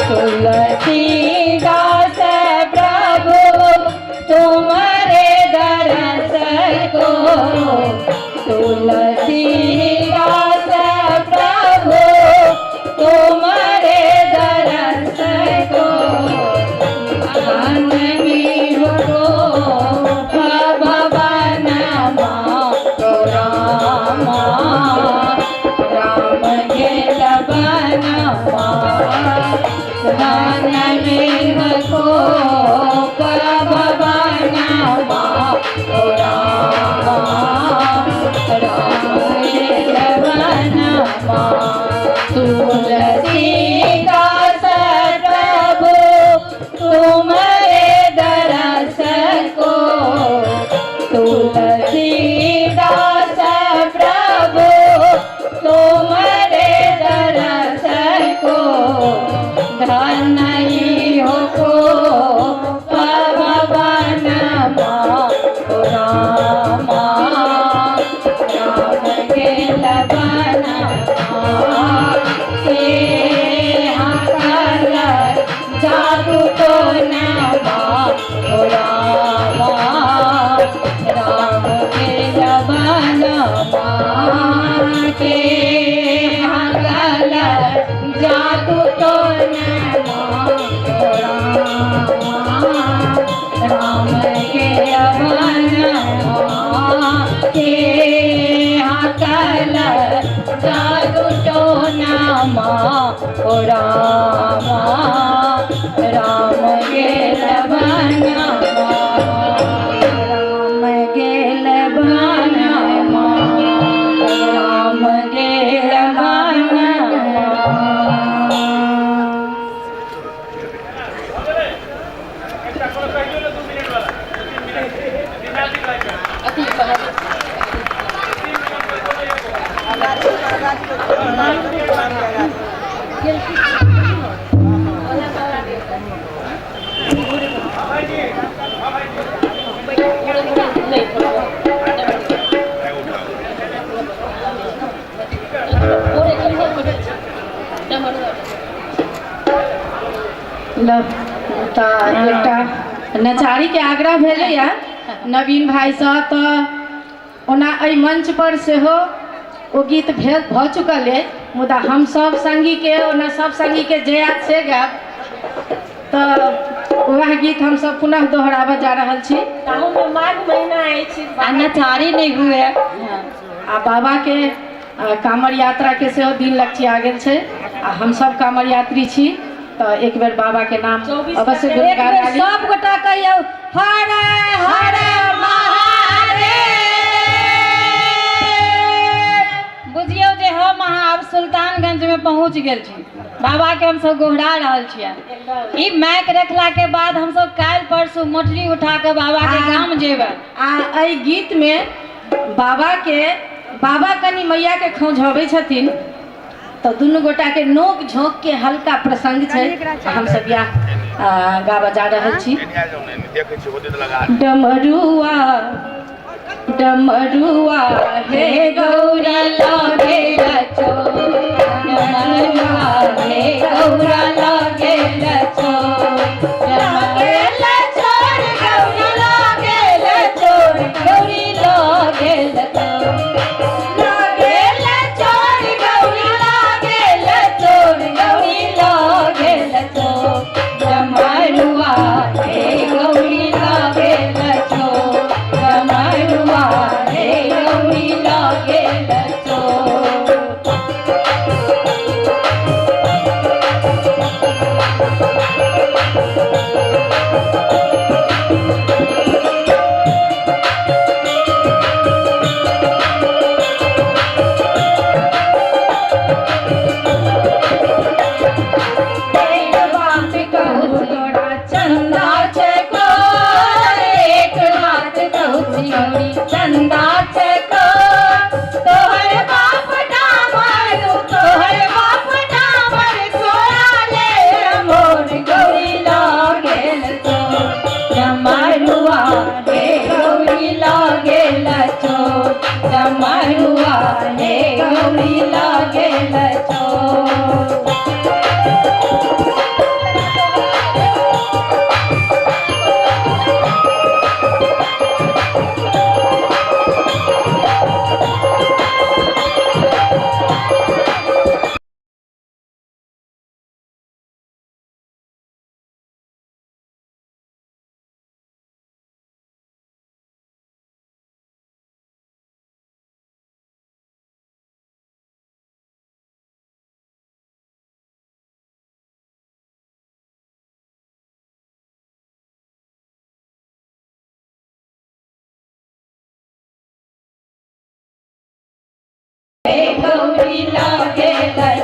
तुलसीदास प्रभु तुम्हारे दरस को, तुलसीदास प्रभु तुम्हारे दरस को, को भवनमा रामा, राम गेल बनमा, धन को भवनमा रामा, राम गेल बनमा। तुलसीदास प्रभु तुम्हारे दरस को, तुलसीदास प्रभु तुम्हारे दरस को, धन हो को पवनमा रामा, राम गेल बनमा, के हाकल जादू तो नमा रामा, राम गेल बनमा, के हाकल जादू तो नमा रामा, राम गेल बनमा, के हाकल जादू टोनमा ओ रामा, राम गेल बनमा, राम गेल बनमा, राम गेल बनमा। ल तऽ एकटा नचारीके आग्रह भेलैए नवीन भाइसँ, तऽ ओना एहि मंचपर सेहो ओ गीत भेल भऽ चुकल अइ, मुदा हमसभ सङ्गीके ओना सभ सङ्गीके जे आयत से गायब, तऽ वएह गीत हमसभ पुनः दोहराबऽ जा रहल छी। ताहूमे माघ महीना अछि आ नचारी नहि हुए। आ बाबाके कामर यात्राके सेहो दिन लक्षिया गेल छै आ हमसभ कामर यात्री छी, तऽ एक बेर बाबाके नाम अवश्य एक गुणगान बेर गाबी। सब गोटा कहियौ हर हर महादेव। बुझियौ जे हम अहाँ आब सुल्तानगंज में पहुँच गेल छी, बाबा के हमसब गोहरा रहल छियै। ई माइक रखला के बाद हमसब काल्हि परसू मोटरी उठा के बाबा के गाम जेबै। आ एहि गीत में बाबा के बाबा कनि मैया के खौंझबै छथिन, तऽ दुनू गोटा के नोक झोंक के हल्का प्रसंग छै। हमसब इएह गाबऽ जा रहल छी। डमरुआ डमरुआ हे गौरा लगे लचो, डमरुआ हे गौरा लगे लचो, लगे लचोर गौरी लगे लचोर, गौरी लगे लचोर, लगे लचोर गौरी लगे लचोर, गौरी लगे लचोर, डमरुआ हे गौरी लगे लचोर, डमरुआ हे गौरी लगे लचोर। गौरी लगे।